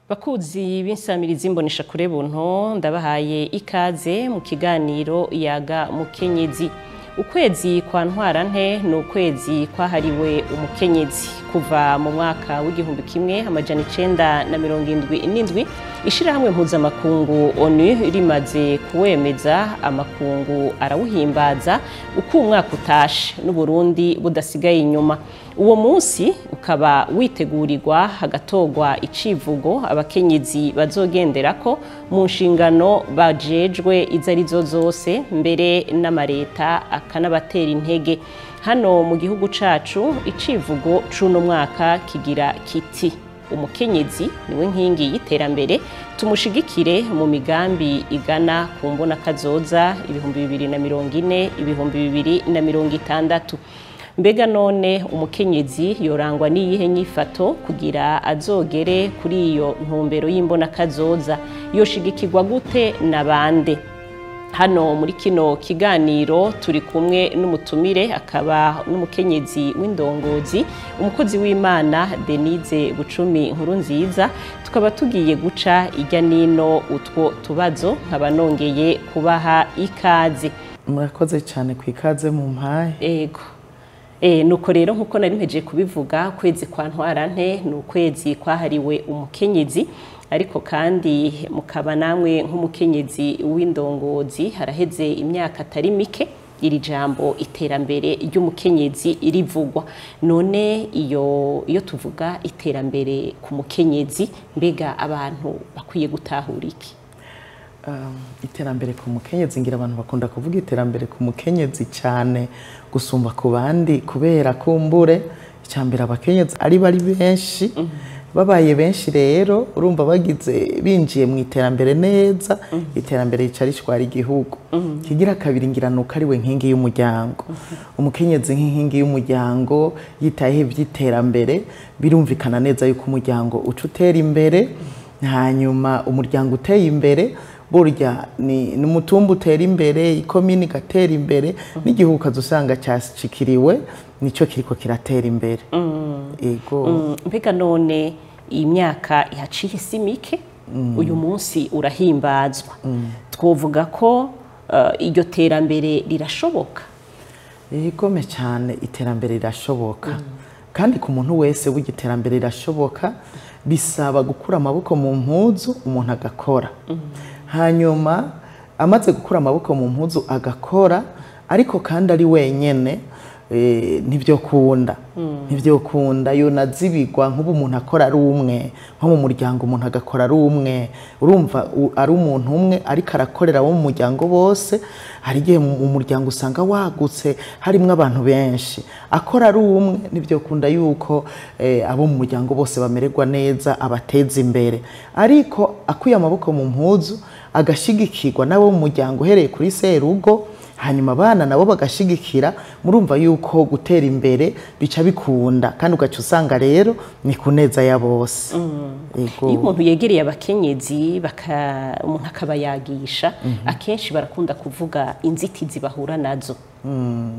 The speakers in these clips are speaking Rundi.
Bakuzi b'insamirizi imbonesha kure buntu, ndabahaye ikaze mu kiganiro Yaga Mukenyezi. Ukwezi kwa Ntwarante ni ukwezi kwahariwe umukenyezi kuva mu mwaka w'1977. Ishirahamwe mpuzamakungu ONU rimaze kuwemeza, amakungu arawuhimbaza uko umwaka utashe, n'Uburundi budasigaye inyuma. Uwo munsi ukaba witegurirwa, hagatorwa icivugo abakenyezi bazogenderako mu nshingano bajejwe izo arizo zose, mbere n'amareta akanabatera intege. Hano mu gihugu cacu, icivugo c'uno mwaka kigira kiti: "Umukenyezi niwe nkingi y'iterambere, tumushigikire mu migambi igana ku mbona kazoza 2040, 2060." Mbega none umukenyezi yorangwa n'iyihe nyifato kugira azogere kuri iyo ntumbero y'imbona kazoza? Yoshigikirwa gute na bande? Hano muri kino kiganiro turi kumwe n'umutumire, akaba n'umukenyezi w'indongozi, umukozi w'Imana Denise Bucumi Nkuru Nziza. Tukaba tugiye guca ijya nino utwo tubazo. Nkaba nongeye kubaha ikaze. Murakoze cyane ku ikaze mu mpaye. Ego. Nuko rero, nkuko nari mpejeje kubivuga, ukwezi kwa Ntwarante ni ukwezi kwahariwe umukenyezi, ariko kandi mukaba namwe nk'umukenyezi w'indongozi, haraheze imyaka atari mike iri jambo iterambere ry'umukenyezi rivugwa. None iyo tuvuga iterambere ku mukenyezi, mbega abantu bakwiye gutahura iki? Iterambere ku mukenyezi, ngira abantu bakunda kuvuga iterambere ku mukenyezi cyane gusumba ku bandi, kubera kumbure icyambere abakenyezi ari bari benshi. Babaye benshi rero, urumva bagize binjiye mu iterambere neza, iterambere rica rishwara igihugu. Kigira kabiri, ngira nuko ari we nkingi y'umuryango. Umukenyezi nk'inkingi y'umuryango yitayeho iby'iterambere, birumvikana neza yuko umuryango uca utera imbere. Hanyuma umuryango uteye imbere, burya ni umutumba utera imbere, ikomini igatera imbere, n'igihugu ukaza usanga cyashikiriwe nicyo kiriko kiratera imbere. Ego. Mbega none iyi myaka ihaciye si mike, uyu munsi urahimbazwa, twovuga ko iryo terambere rirashoboka? Igome cyane, iterambere rirashoboka kandi ku muntu wese. Burya iterambere rirashoboka, bisaba gukura amaboko mu mpuzu umuntu agakora. Hanyuma amaze gukura amaboko mu mpuzu agakora, ariko kandi ari wenyene ntibyokunda, yonazibigwa. Nk'ubu umuntu akora ari umwe, nko mu muryango umuntu agakora ari umwe, urumva ari umuntu umwe ariko arakorera abo mu muryango bose. Hari igihe mu muryango usanga wagutse, harimwo abantu benshi, akora ari umwe ntibyokunda yuko abo mu muryango bose bamererwa neza, abateza imbere. Ariko akuye amaboko mu mpuzu agashigikirwa n'abo mu muryango, uhereye kuri serugo, hanyuma abana nabo bagashigikira, murumva yuko gutera imbere bica bikunda, kandi ugaca usanga rero ni ku neza ya bose. Ego. Iyo umuntu yegereye abakenyezi, umuntu akabayagisha, akenshi barakunda kuvuga inzitizi bahura nazo.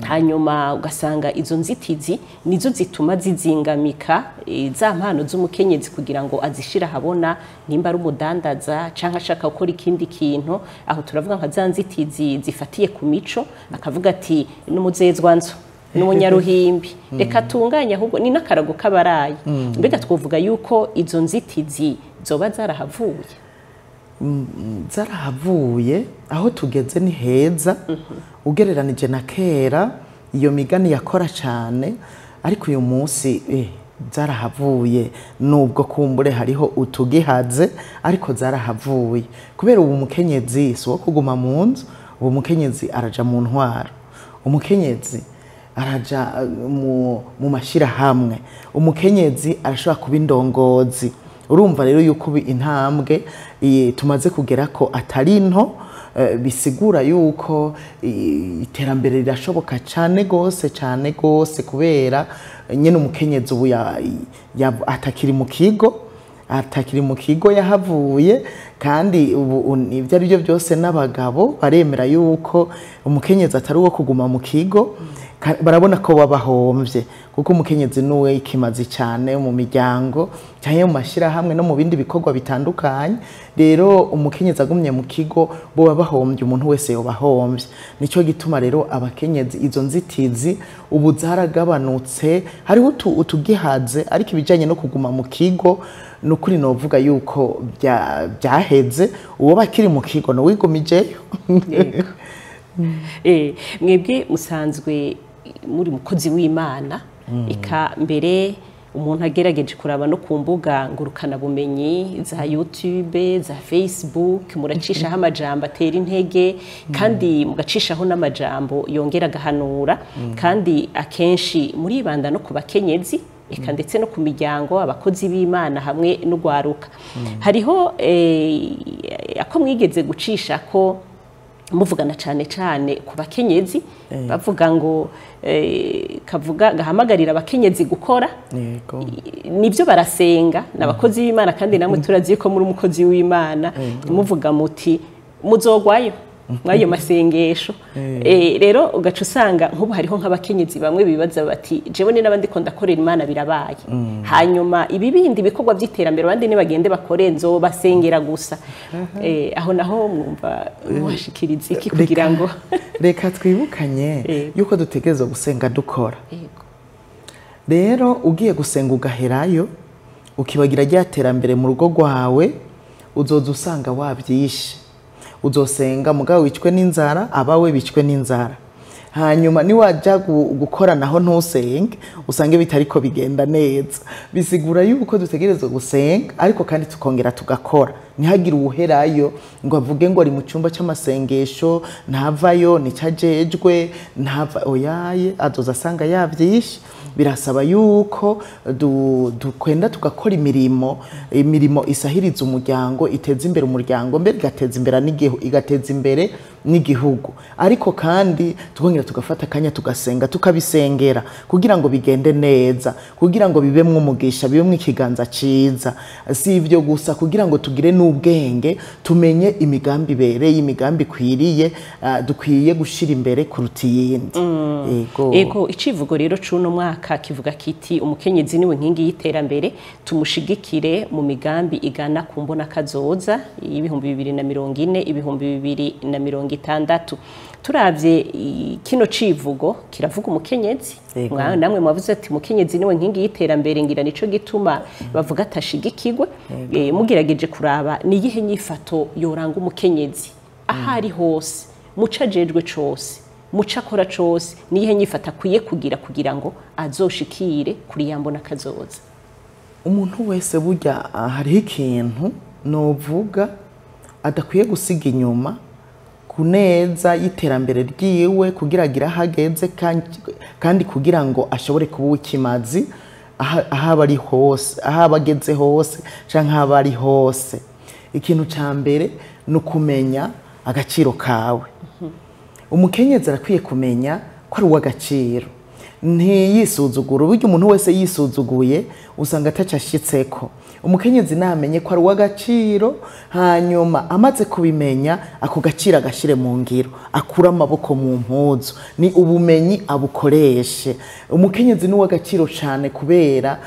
Hanyuma ugasanga izo nzitizi nizo zituma zizingamika za mpano z'umukenyezi kugira ngo azishire ahabona, nimba ari umudandaza canke ashaka gukora ikindi kintu. Aho turavuga nka za nzitizi zifatiye ku mico, akavuga ati: "N'umuzezwanzu, n'umunyaruhimbi, reka tunganye, ahubwo ni n'akarago k'abarayi." Mbega twovuga yuko izo nzitizi zoba zarahavuye? Zarahavuye. Aho tugeze ni heza ugereranije na kera. Iyo migani yakora cyane, ariko uyu munsi zarahavuye, nubwo kumbure hariho utugihaze, ariko zarahavuye, kubera ubu umukenyezi si uwo kuguma mu nzu. Ubu umukenyezi araja mu ntwaro, umukenyezi araja mu mashyirahamwe, umukenyezi arashobora kuba indongozi. Urumva rero yuko ubu intambwe tumaze kugera ko atari nto, bisigura yuko iterambere rirashoboka cyane gose, cyane gose, kubera nyine umukenyezi ubu atakiri mu kigo, atakiri mu kigo, yahavuye. Kandi ubu ibyo ari byo byose n'abagabo baremera yuko umukenyezi atari uwo kuguma mu kigo. Barabona ko babahombye, kuko umukenyezi niwe ikimazi cyane mu miryango. cyangwa mu mashyirahamwe no mu bindi bikorwa bitandukanye. Rero umukenyezi agumye mu kigo bo bahombye, umuntu wese yobahombye. Nico gituma rero abakenyezi izo nzitizi ubu zaragabanutse, hariho utugihaze, ariko ibijanye no kuguma mu kigo nukuri novuga yuko byaheze. Uwo bakiri mu kigo no wigumijeyo. Mwebwe musanzwe muri mukozi w'Imana, eka mbere umuntu agerageje kuraba no ku mbuga ngurukana bumenyi za YouTube, za Facebook, muracishaho amajambo atera intege, kandi mugacishaho n'amajambo yongera agahanura, kandi akenshi muribanda no ku bakenyezi, eka ndetse no ku miryango, abakozi b'Imana hamwe n'ugwaruka. Hariho ako mwigeze gucisha ko muvugana cane cane ku bakenyezi, bavuga ngo kavuga gahamagarira abakenyezi gukora. Nibyo barasenga n'abakozi b'Imana, kandi namwe turazi ko muri umukozi w'Imana, muvuga muti muzogwayo mwayo masengesho. Rero ugaca usanga nk'ubu hariho nk'abakenyezi bamwe bibaza bati jewe ni nabandi ko ndakorera Imana birabaye, hanyuma ibi bindi bikorwa by'iterambere abandi nibagende bakore nzobasengera gusa. Aho naho mwumva mwashikiriza iki kugira ngo reka twibukanye yuko dutegerezwa gusenga dukora. Rero ugiye gusenga ugaherayo ukibagira rya terambere mu rugo rwawe, uzoza usanga wabyishe. Uzosenga mugabo wicwe n'inzara, abawe bicwe n'inzara. Hanyuma niwajya gukora naho ntusenge, usange bitariko bigenda neza. Bisigura yuko dutegerezwa gusenga ariko kandi tukongera tugakora. Ntihagire uwuherayo ngo avuge ngo ari mu cyumba cy'amasengesho ntavayo, nicajejwe ntava, oyaye azoza asanga yavyishe. Birasaba yuko dukwenda tugakora imirimo isahiriza umuryango, iteza imbere umuryango, mbere igateza imbere n'igihugu, igateza imbere n'igihugu. Ariko kandi tukongera tugafata akanya tugasenga, tukabisengera kugira ngo bigende neza, kugira ngo bibemwo umugisha, bibemwo ikiganza ciza. Si ivyo gusa, kugira ngo tugire n'ubwenge, tumenye imigambi ibereye, imigambi ikwiriye, dukwiye gushira imbere kuruta iyindi. Ego, icivugo rero c'uno mwaka kivuga kiti umukenyezi niwe nkingi y'iterambere, tumushigikire mu migambi igana ku mbona kazoza 2040 2060. Turavye kino civugo kiravuga umukenyezi, namwe mwavuze ati umukenyezi niwe nkingi y'iterambere, ngira nico gituma bavuga atashigikirwe. Mugerageje kuraba ni iyihe nyifato yoranga umukenyezi ahari hose, mucajejwe cose, mucakora cose, niyihe nyifata akwiye kugira kugira ngo azoshikire kuri ya mbona kazoza? Umuntu wese burya hariho ikintu novuga adakwiye gusiga inyuma ku neza y'iterambere ryiwe, kugira agire aho ageze, kandi kugira ngo ashobore kuba uw'ikimazi aho aba ari hose, aho aba ageze hose canke aho aba ari hose. Ikintu ca mbere ni ukumenya agaciro kawe. Umukenyezi arakwiye kumenya ko ari uw'agaciro, ntiyisuzugure. Burya umuntu wese yisuzuguye usanga atacashitseko. Umukenyezi namenye ko ari uw'agaciro, hanyuma amaze kubimenya ako gaciro agashire mu ngiro, akura amaboko mu mpuzu, ni ubumenyi abukoreshe. Umukenyezi ni uw'agaciro cane kubera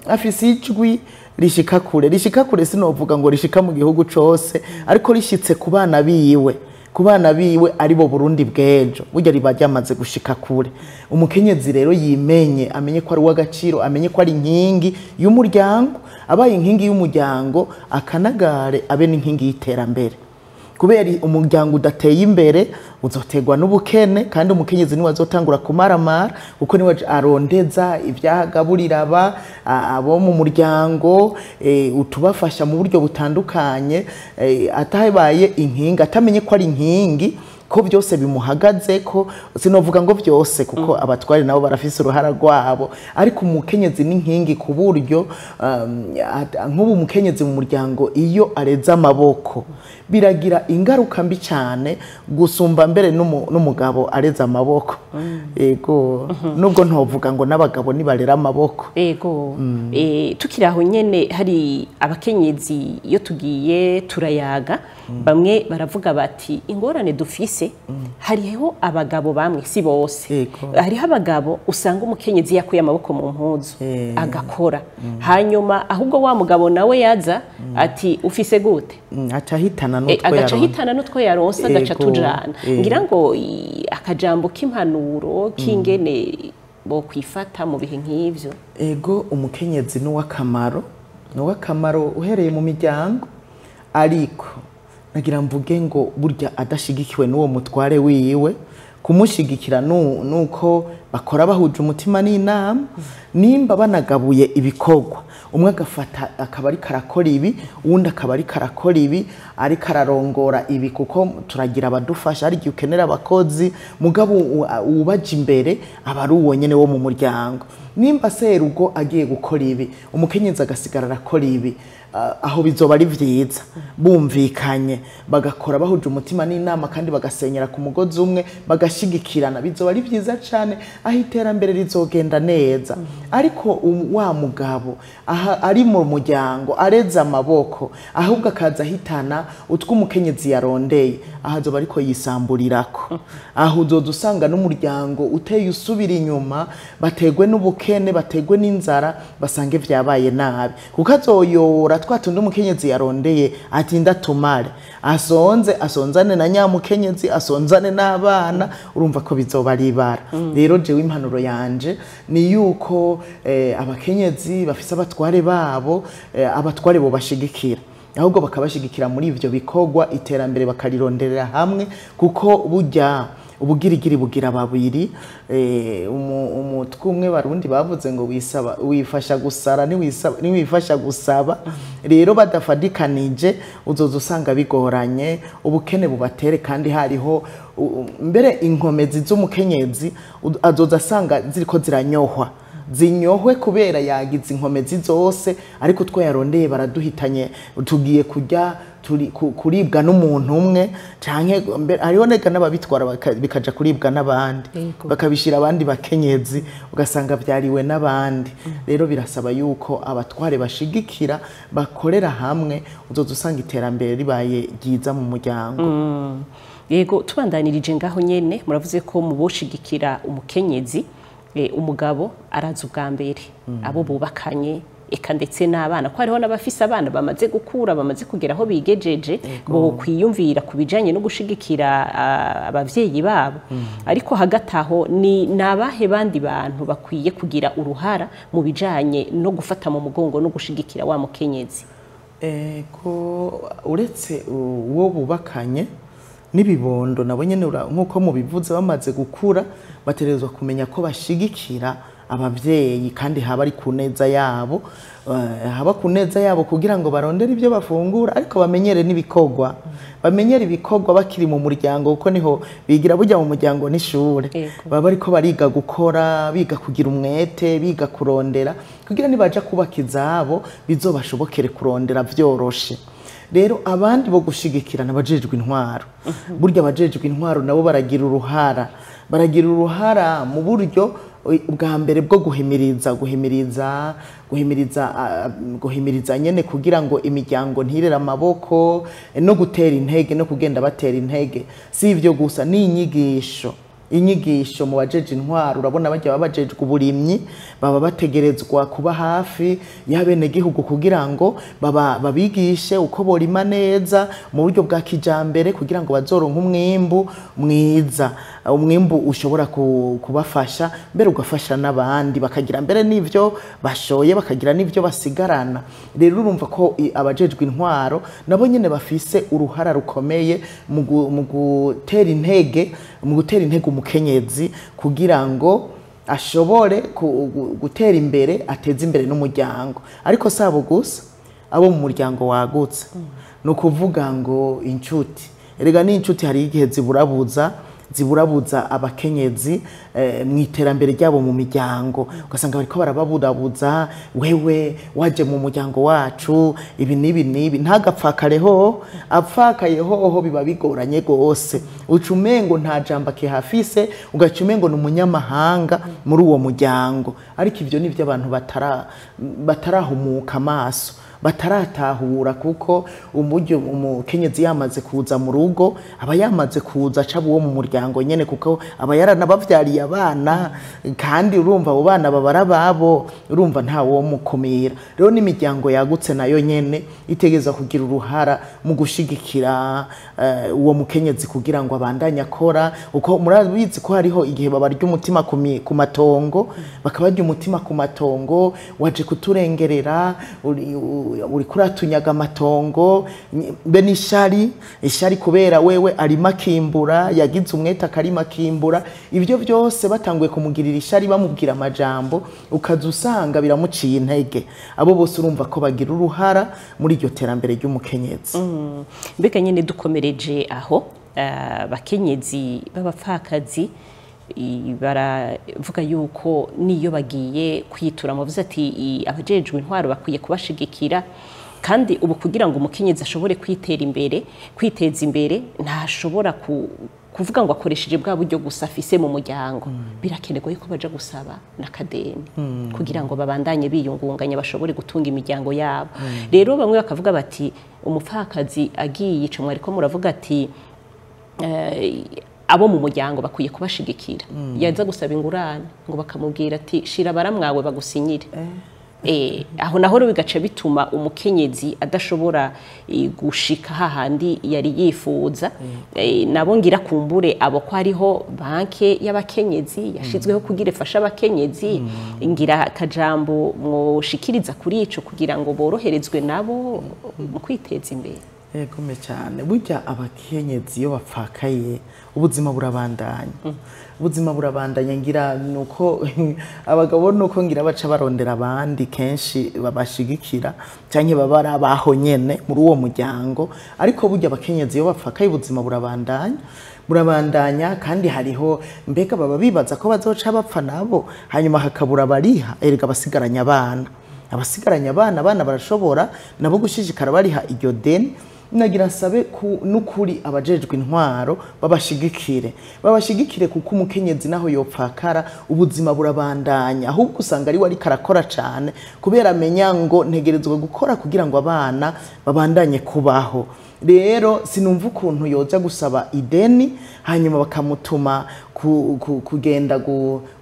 afise ijwi rishika kure. Rishika kure sinovuga ngo rishika mu gihugu cose, ariko rishitse ku bana biwe, ku bana biwe aribo Burundi bw'ejo, burya riba ryamaze gushika kure. Umukenyezi rero yimenye, amenye ko ari uw'agaciro, amenye ko ari inkingi y'umuryango. Abaye inkingi y'umuryango akanagare abe n'inkingi y'iterambere, kubera umuryango udateye imbere uzotegwa n'ubukene, kandi umukenyezi niwe azotangura kumaramara, kuko niwe arondeza ivyagaburira abo mu muryango, utubafasha mu buryo butandukanye. Atabaye inkingi, atamenye ko ari inkingi, ko byose bimuhagaze, ko sinovuga ngo byose kuko abatwari nabo barafise uruhara rwabo, ariko umukenyezi n'inkingi ku buryo nk'ubu umukenyezi mu muryango iyo areze amaboko biragira ingaruka mbi cyane gusumba mbere n'umugabo areze amaboko. Ego, nubwo ntovuga ngo n'abagabo nibarera amaboko. Ego, tukiri aho nyene hari abakenyezi iyo tugiye turayaga, bamwe baravuga bati ingorane dufise kahise hariho abagabo bamwe, si bose, hariho abagabo usanga umukenyezi yakuye amaboko mu mpuzu agakora, hanyuma ahubwo wa mugabo nawe yaza ati ufise gute, agaca ahitana n'utwo yaronse agaca tujana. Ngira ngo akajambo k'impanuro k'ingene bo kwifata mu bihe nk'ivyo. Ego, umukenyezi n'uwakamaro, n'uwakamaro uhereye mu miryango, ariko nagira mvuge ngo burya adashigikiwe n'uwo mutware wiwe, kumushigikira nuko bakora bahuje umutima n'inama, nimba banagabuye ibikorwa, umwe agafata akaba ariko arakora ibi, uwundi akaba ariko arakora ibi, ariko ararongora ibi, kuko turagira abadufasha, hari igihe ukenera abakozi, mugabo ubaje imbere aba ari uwo nyene wo mu muryango. Nimba serugo agiye gukora ibi, umukenyezi agasigara arakora ibi, aho bizoba ari vyiza bumvikanye, bagakora bahuje umutima n'inama kandi bagasenyera ku mugozi umwe, bagashigikirana, bizoba ari vyiza cane, aho iterambere rizogenda neza. Ariko wa mugabo aha ari mu muryango areza amaboko, ahubwo akaza ahitana utwo umukenyezi yarondeye, aha azoba ariko yisamburirako. Aho uzoza usanga n'umuryango uteye usubira inyuma, bategwe n'ubukene, bategwe n'inzara, basange vyabaye nabi, kuko azoyora twatundi umukenyezi yarondeye ati ndatumare, asonze asonzane na nyamukenyezi, asonzane n'abana, urumva ko bizoba ari ibara. Rero jewe impanuro yanje ni yuko abakenyezi bafise abatware babo, abatware bo bashigikira, ahubwo bakabashigikira muri ivyo bikorwa, iterambere bakarironderera hamwe, kuko burya ubugirigiri bugira babiri. Umutwe umwe barundi bavuze ngo wisaba wifasha gusara niwifasha gusaba. Rero badafadikanije uzoza usanga bigoranye, ubukene bubatere, kandi hariho mbere inkomezi z'umukenyezi azoza asanga ziriko ziranyohwa, zinyohwe kubera yagize inkomezi zose, ariko utwo yarondeye baraduhitanye, tugiye kujya kuribwa n'umuntu umwe, canke hariho nega n'ababitwara bikaja kuribwa n'abandi, bakabishira abandi bakenyezi, ugasanga vyariwe n'abandi. Rero birasaba yuko abatware bashigikira, bakorera hamwe, uzoza usanga iterambere ribaye ryiza mu muryango. Yego, tubandanirije ngaho nyene, muravuze ko muboshigikira umukenyezi, umugabo araza ubwa mbere, abo bubakanye, eka ndetse n'abana, ko hariho n'abafise abana bamaze gukura, bamaze kugera aho bigejeje, bo kwiyumvira ku bijanye no gushigikira abavyeyi babo. Ariko hagati aho ni nabahe bandi bantu bakwiye kugira uruhara mu bijanye no gufata mu mugongo no gushigikira wa mukenyezi? Ko uretse uwo bubakanye n'ibibondo nabo nyene nkuko mubivuze bamaze gukura, baterezwa kumenya ko bashigikira abavyeyi, kandi haba ari ku neza yabo, haba ku neza yabo kugira ngo barondere ibyo bafungura, ariko bamenyere n'ibikorwa, bamenyere ibikorwa bakiri mu muryango, kuko niho bigira. Burya mu muryango n'ishure, baba ariko bariga gukora, biga kugira umwete, biga kurondera, kugira nibaja kubaka izabo bizobashobokere kurondera vyoroshe. Rero abandi bo gushigikirana abajejwe intwaro, burya abajejwe intwaro nabo baragira uruhara, baragira uruhara mu buryo bwa mbere bwo guhimiriza, guhimiriza, guhimiriza, guhimiriza nyene kugira ngo imiryango ntirere amaboko, no gutera intege, no kugenda batera intege. Si ivyo gusa, ni inyigisho, inyigisho mu bajeje intwaro. Urabona bajya babajejwe uburimyi baba bategerezwa kuba hafi y'abenegihugu kugira ngo babigishe uko borima neza mu buryo bwa kijambere, kugira ngo bazoronke umwimbu mwiza, umwimbu ushobora kubafasha mbere ugafasha n'abandi, bakagira mbere n'ivyo bashoye, bakagira n'ivyo basigarana. Rero urumva ko abajejwe intwaro nabo nyene bafise uruhara rukomeye mu gutera intege, mu gutera intege umukenyezi kugira ngo ashobore gutera imbere, ateze imbere n'umuryango. Ariko sabo gusa, abo mu muryango wagutse, no kuvuga ngo inshuti, erega ni inshuti hari igihe ziburabuza abakenyezi mu iterambere ryabo mu miryango, ugasanga bariko barababurabuza, wewe waje mu muryango wacu ibi nibi nibi, ntagapfakare ho, apfakaye hoho biba bigoranye gose, uca umengo nta jambo akihafise, ugaca umengo ni umunyamahanga muri uwo muryango. Ariko ivyo nivyo abantu batarahumuka amaso, bataratahura, kuko umuryo umukenyezi yamaze kuza mu rugo aba yamaze kuza aca uwo mu muryango nyene, kuko aba yaranabavyariye abana, kandi urumva abo bana babara babo, urumva nta wo mukumira. Rero n'imiryango yagutse nayo nyene itegeza kugira uruhara mu gushigikira uwo mukenyezi kugira ngo abandanye akora, uko murabizi ko hariho igihe babarya umutima ku matongo, bakabarya umutima ku matongo, waje kuturengerera, uri kuratunyaga amatongo, be n'ishari, ishari kubera wewe arima akimbura, yagize umwete akarima akimbura, ibyo byose batanguye kumugirira ishari bamubwira amajambo, ukaza usanga biramuciye intege. Abo bose urumva ko bagira uruhara muri iryo terambere ry'umukenyezi. Mbega nyine dukomereje aho, abakenyezi b'abapfakazi baravuga yuko niyo bagiye kwitura, muvuze ati abajejwe intwaro bakwiye kubashigikira, kandi ubu kugira ngo umukenyezi ashobore kwitera imbere, kwiteza imbere, ntashobora kuvuga ngo akoresheje bwa buryo gusa afise mu muryango. Birakenerwa yuko baja gusaba n'akadeni kugira ngo babandanye biyungunganya bashobore gutunga imiryango yabo. Rero bamwe bakavuga bati umupfakazi agiye ico, mwariko muravuga ati abo mu muryango bakwiye kubashigikira, yaza gusaba ingurane ngo bakamubwira ati shira baramwawe bagusinyire. Aho naho rero bigaca bituma umukenyezi adashobora gushika hahandi yari yifuza. Nabo ngira kumbure abo ko hariho banke y'abakenyezi yashizweho kugira ifasha abakenyezi, ngira kajambo mwoshikiriza kuri ico kugira ngo boroherezwe nabo mu kwiteza imbere. Yegome cyane, burya abakenyezi iyo bapfakaye ubuzima burabandanya. Ubuzima burabandanya, ngira nuko abagabo nuko ngira baca barondera abandi kenshi babashigikira canke babara abaho nyene muri uwo muryango, ariko burya abakenyezi iyo bapfakaye ubuzima burabandanya, burabandanya. Kandi hariho mbega baba bibaza ko bazoca bapfa nabo, hanyuma hakabura bariha, erega basigaranya abana, abasigaranya abana, abana barashobora nabo gushishikara bariha iryo deni. Nagira nsabe nukuri abajejwe intwaro babashigikire, babashigikire kuko umukenyezi naho yopfakara ubuzima burabandanya, ahubwo usanga ari we ariko arakora cane kubera amenya ngo ntegerezwa gukora kugira ngo abana babandanye kubaho. Rero sinumva ukuntu yoza gusaba ideni hanyuma bakamutuma kugenda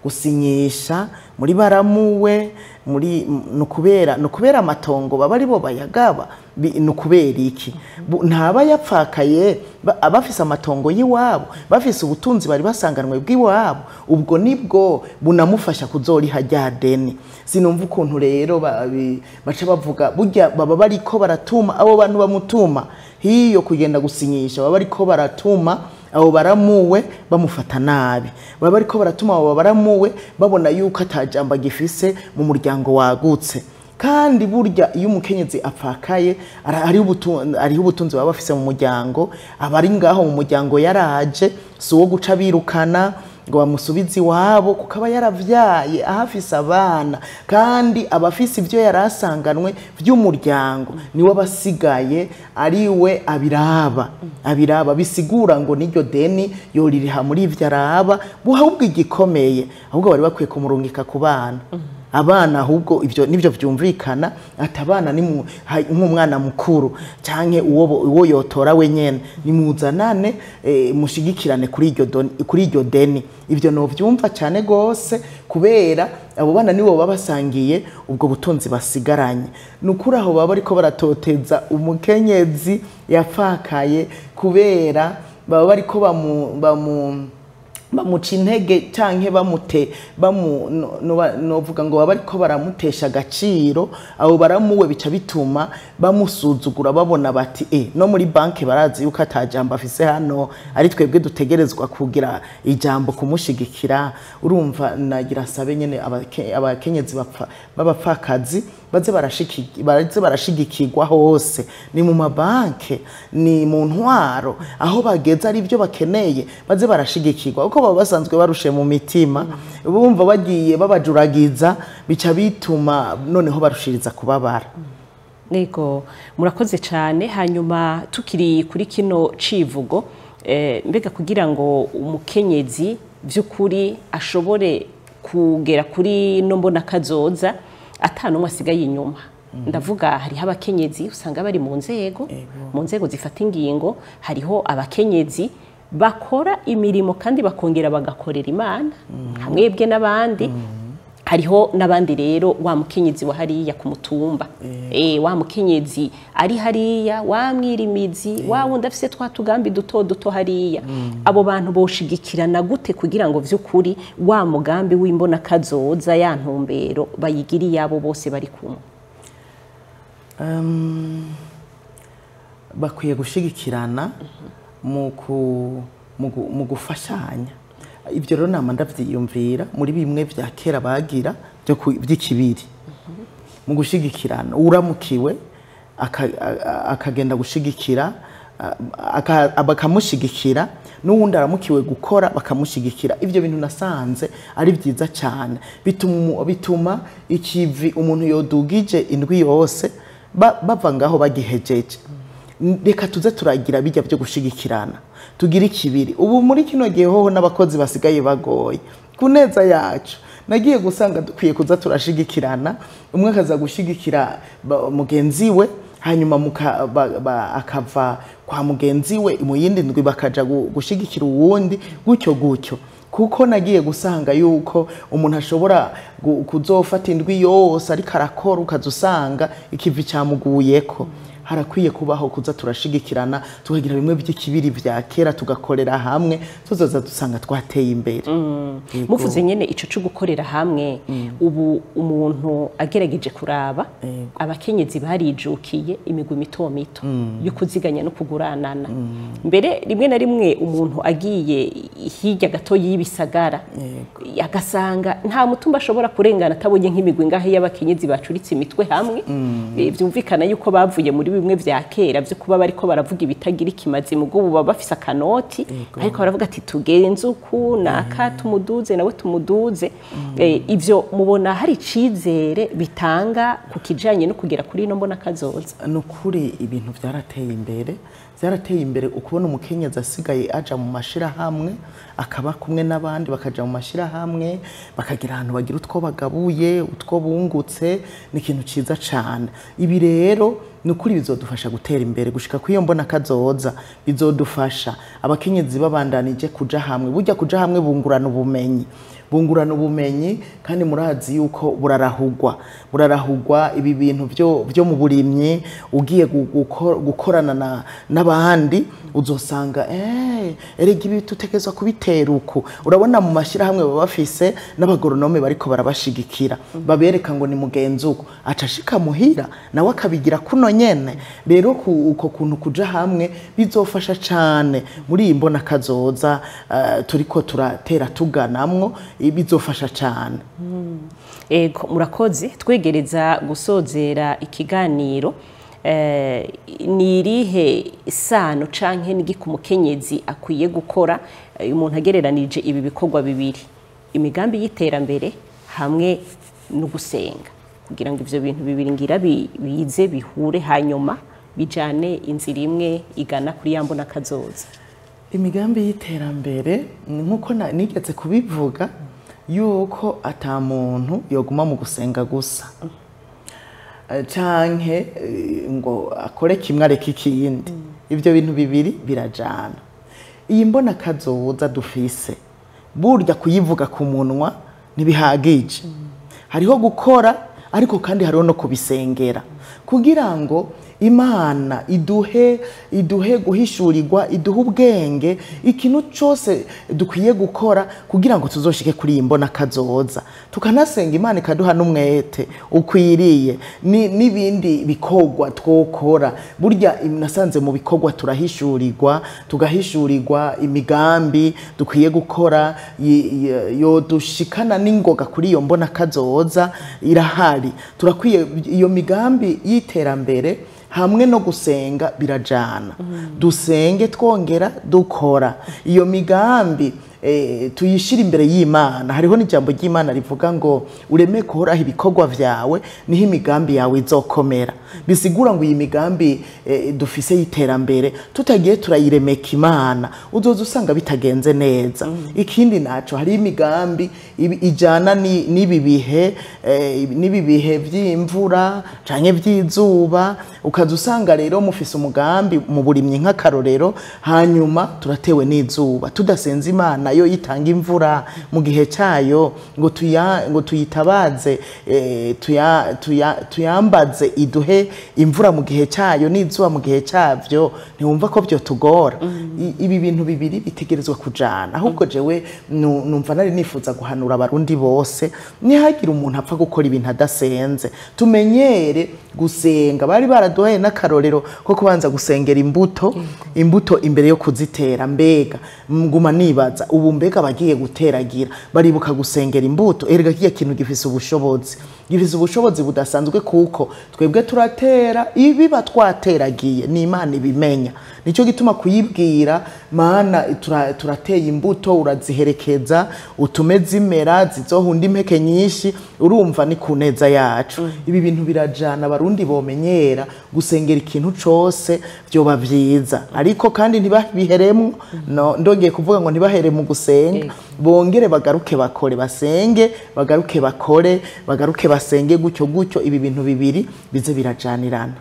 gusinyisha muri baramuwe, muri nukubera amatongo baba ari bo bayagaba, nukubera iki? Ntaba yapfakaye abafise amatongo y'iwabo, bafise ubutunzi bari basanganwe bw'iwabo, ubwo nibwo bunamufasha kuzoriha rya deni. Sinumva ukuntu rero baca bavuga burya baba bariko baratuma abo bantu bamutuma hiyo kugenda gusinyisha, baba bariko baratuma abo baramuwe bamufata nabi, baba bariko baratuma abo baramuwe babona yuko atajamba gifise mu muryango wagutse. Kandi burya iyo umukenyezi apfakaye ari ubutunzi baba bafise mu muryango, abari ngaho mu muryango yaraje, si uwo guca birukana ngo bamusubize iwabo, kuko aba yaravyaye ahafise abana, kandi abafise ivyo yarasanganwe vy'umuryango niwe abasigaye ari we abiraba, abiraba bisigura ngo n'iryo deni yoririha muri ivyo araba, ahubwo igikomeye ahubwo bari bakwiye kumurungika ku bana. Abana ahubwo ivyo nivyo vyumvikana, atabana ni nk'umwana mukuru canke uwo yotora we nyene, nimuzanane mushigikirane kuri iryo deni. Ivyo no vyumva cane gose kubera abo bana nibo babasangiye ubwo butunzi basigaranye. Nukuri aho baba bariko baratoteza umukenyezi yapfakaye kubera baba bariko bamuca intege canke novuga ngo baba bariko baramutesha agaciro, abo baramuwe bica bituma bamusuzugura, babona bati no muri banke barazi yuko atajambo afise hano, ari twebwe dutegerezwa kugira ijambo kumushigikira. Urumva nagira nsabe nyene abakenyezi b'abapfakazi baze barashigikirwa hose, ni mu mabanke, ni mu ntwaro, aho bageze ari byo bakeneye baze barashigikirwa, kuko baba basanzwe barushe mu mitima, bumva bagiye babajuragiza bica bituma noneho barushiriza kubabara. Nego murakoze cyane. Hanyuma tukiri kuri kino civugo, mbega kugira ngo umukenyezi by'ukuri ashobore kugera kuri no mbona kazoza atanumwe asigaye inyuma, Ndavuga hariho abakenyezi usanga bari mu nzego, mu nzego zifata ingingo, hariho abakenyezi bakora imirimo kandi bakongera bagakorera Imana hamwebwe n'abandi. Hariho n'abandi rero wa mukenyezi wa hariya ku mutumba, wa mukenyezi ari hariya, wa mwirimizi, wa wundi afise twa tugambi duto duto hariya. Abo bantu boshigikirana gute kugira ngo vy'ukuri wa mugambi w'imbona kazoza ya ntumbero bayigiri yabo bose bari kumwe? Bakwiye gushigikirana mu gufashanya. Ibyo rero nama ndavyiyumvira muri bimwe vya kera bagira by'ikibiri mu gushigikirana. Uramukiwe akagenda gushigikira, bakamushigikira, n'uwundi aramukiwe gukora bakamushigikira. Ibyo bintu nasanze ari byiza cyane, bituma ikivi umuntu yodugije indwi yose bava ngaho bagihejeje. Reka tuze turagira bijya byo gushigikirana, tugira ikibiri. Ubu muri kino gihe hoho n'abakozi basigaye bagoye ku neza yacu. Nagiye gusanga dukwiye kuza turashigikirana, umwe akaza gushigikira mugenzi we, hanyuma akava kwa mugenzi we mu yindi ndwi bakaja gushigikira uwundi, gutyo gutyo. Kuko nagiye gusanga yuko umuntu ashobora kuzofata indwi yose ariko arakora, ukazusanga ikivi cyamuguyeko. Harakwiye kubaho kuza turashigikirana, tukagira bimwe by'ikibiri vya kera, tugakorera hamwe, tuzoza dusanga twateye imbere. Muvuze nyene ico cyo gukorera hamwe, ubu umuntu agerageje kuraba abakenyezi barijukiye imigwi mito mito yo kuziganya no kuguranana. Mbere rimwe na rimwe umuntu agiye hirya gato y'ibisagara agasanga nta mutumba ashobora kurengana atabonye nk'imigwi ngahe y'abakenyezi bacuritse imitwe hamwe. Byumvikana yuko bavuye muri bimwe vya kera byo kuba bariko baravuga ibitagira ikimazi, mugo ubu baba bafise akanoti, ariko baravuga ati tugenze uku naka tumuduze nawe tumuduze. Ivyo mubona hari icizere bitanga ku kijanye no kugera kuri ino mbona kazoza? Nukuri ibintu vyarateye imbere, vyarateye imbere. Ukubona umukenyezi asigaye aja mu mashirahamwe, akaba kumwe n'abandi bakaja mu mashirahamwe, bakagira ahantu bagira utwo bagabuye, utwo bungutse, ni ikintu ciza cane. Ibi rero nukuri bizodufasha gutera imbere gushika kuri iyo mbona kazoza. Bizodufasha abakenyezi babandanije kuja hamwe. Burya kuja hamwe bungurana ubumenyi, bungurana ubumenyi, kandi murazi yuko burarahugwa ibi bintu byo mu burimyi. Ugiye gukorana n'abandi uzosanga erega ibi tutekezwa kubitera uku. Urabona mu mashirahamwe baba bafise n'abagoronome bariko barabashigikira, babereka ngo ni mugenzi uko aca ashika muhira nawe akabigira kuno nyene. Rero uko kuntu kuja hamwe bizofasha cane muri iyi mbona kazoza turiko turatera tuganamwo, bizofasha cane. Ego, murakoze. Twegereza gusozera ikiganiro, ni irihe sano canke n'igiki umukenyezi akwiye gukora umuntu agereranije ibi bikorwa bibiri, imigambi y'iterambere hamwe no gusenga, kugira ngo ivyo bintu bibiri ngira bize bihure hanyuma bijane inzira imwe igana kuri ya mbona kazoza? Imigambi y'iterambere nkuko nigeze kubivuga yuko ata muntu yoguma mu gusenga gusa canke ngo akore kimwe areke ikindi. Ibyo bintu bibiri birajana. Iyi mbona kazoza dufise burya kuyivuga ku munwa ntibihagije. Hariho gukora, ariko kandi hariho no kubisengera kugira ngo Imana iduhe guhishurirwa, iduhe ubwenge, ikintu cyose dukwiye gukora kugira ngo tuzoshike kuri iyi mbona kazoza. Tukanasenga Imana ikaduha n'umwete ukwiriye n'ibindi bikorwa twokora. Burya nasanze mu bikorwa turahishurirwa, tugahishurirwa imigambi dukwiye gukora yo dushikana n'ingoga kuri iyo mbona kazoza irahari. Turakwiye iyo migambi y'iterambere hamwe no gusenga birajana. Dusenge twongera dukora iyo migambi. tuyishira imbere y'Imana. Hariho n'ijambo ry'Imana rivuga ngo ureme kuhoraho ibikorwa vyawe niho imigambi yawe izokomera. Bisigura ngo iyi migambi dufise y'iterambere tutagiye turayiremeka Imana, uzoza usanga bitagenze neza. Ikindi naco, hari imigambi ijana n'ibi bihe, n'ibi bihe vy'imvura canke vy'izuba, ukaza usanga rero mufise umugambi mu burimyi nk'akarorero, hanyuma turatewe n'izuba, tudasenze Imana yo itanga imvura mu gihe cyayo ngo tuyitabaze, tuyambaze iduhe imvura mu gihe cyayo n'izuba mu gihe cyavyo, ntiwumva ko byo tugora. Ibi bintu bibiri bitegerezwa kujana. Ahubwo jewe numva nari nifuza guhanura Abarundi bose, ntihagire umuntu apfa gukora ibintu adasenze. Tumenyere gusenga. Bari baraduhaye n'akarorero ko kubanza gusengera imbuto imbere yo kuzitera. Mbega nguma nibaza, ubu mbega bagiye guteragira baribuka gusengera imbuto? Erega kiya kintu gifise ubushobozi, gifise ubushobozi budasanzwe, kuko twebwe turatera, ibiba twateragiye ni Imana ibimenya. Nico gituma kuyibwira Mana, turateye imbuto, uraziherekeza utume zimera zizohunda impeke nyinshi, urumva ni ku neza yacu. Ibi bintu birajana. Abarundi bomenyera gusengera ikintu cose vyoba vyiza, ariko kandi ntibabiheremwo. No, ndongeye kuvuga ngo ntibahere mu gusenga, bongere bagaruke bakore, basenge, bagaruke bakore, bagaruke basenge, gutyo gutyo ibi bintu bibiri bize birajanirana.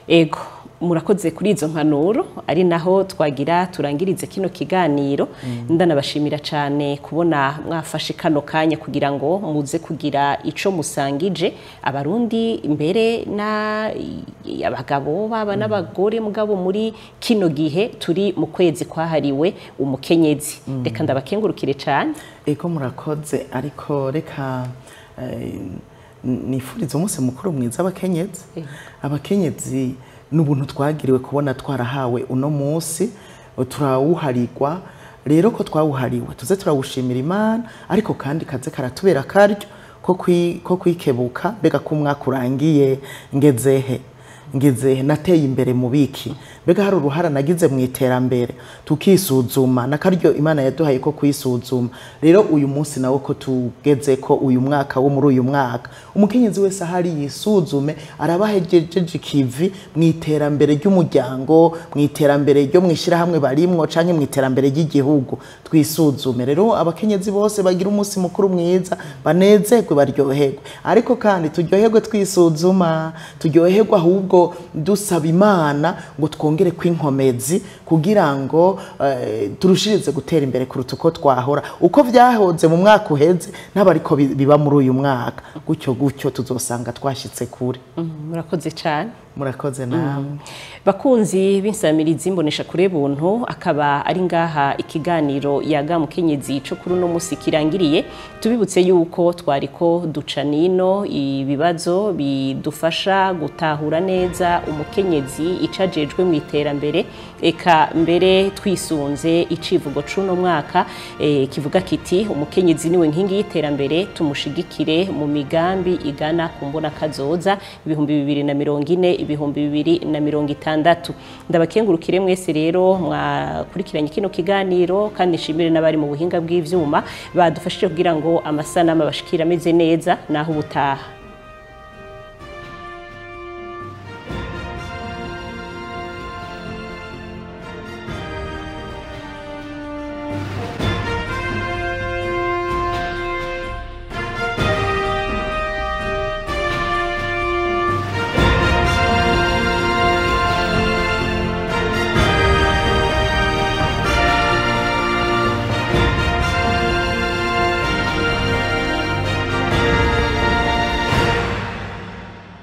Ego, murakoze kuri izo mpanuro, ari naho twagira turangirize kino kiganiro. Ndanabashimira cyane kubona mwafashe kano kanya kugira ngo muze kugira ico musangije Abarundi, mbere na abagabo baba n'abagore, mugabo muri kino gihe turi mu kwezi kwahariwe umukenyezi. Reka ndabakengurukire cyane. Ego, murakoze, ariko reka nifurize umunsi mukuru mwiza abakenyezi. Abakenyezi n'ubuntu twagiriwe kubona twarahawe uno munsi, turawuharirwa. Rero ko twawuhariwe, tuze turawushimira Imana, ariko kandi kaze karatubera karyo ko kwikebuka. Mbega ko umwaka urangiye, ngezehe? Ngezehe? Nateye imbere mu biki? Mbega hari uruhara nagize mu iterambere? Tukisuzuma, nakaryo Imana yaduhaye ko kwisuzuma. Rero uyu munsi nawo ko tugeze ko uyu mwaka wo muri uyu mwaka, umukenyezi wese ahari yisuzume, arabahejeje ikivi mu iterambere ry'umuryango, mu iterambere ryo mu ishyirahamwe barimwo, canke mu iterambere ry'igihugu. Twisuzume rero. Abakenyezi bose bagira umunsi mukuru mwiza, banezerwe, baryoherwe, ariko kandi turyoherwe twisuzuma, turyoherwe ahubwo dusaba Imana ngo twongere kwinkomezi kugira ngo turushirize gutera imbere kuruta uko twahora, uko vyahoze mu mwaka uheze n'abariko biba muri uyu mwaka, gutyo gutyo tuzosanga twashitse kure. Murakoze cyane. Murakoze namwe. Bakunzi b'insamirizi imbonesha kure buntu, akaba ari ngaha ikiganiro Yaga Mukenyezi co kuri uno musi kirangiriye. Tubibutse yuko twariko duca nino ibibazo bidufasha gutahura neza umukenyezi, icajejwe mu iterambere, eka mbere twisunze icivugo c'uno mwaka kivuga kiti: "Umukenyezi niwe nkingi y'iterambere, tumushigikire mu migambi igana ku mbona kazoza 2040, 2060." Ndabakengurukire mwese rero mwakurikiranye kino kiganiro, kandi nshimire n'abari mu buhinga bw'ivyuma badufashije kugira ngo amasanamu abashikira ameze neza. Naho ubutaha.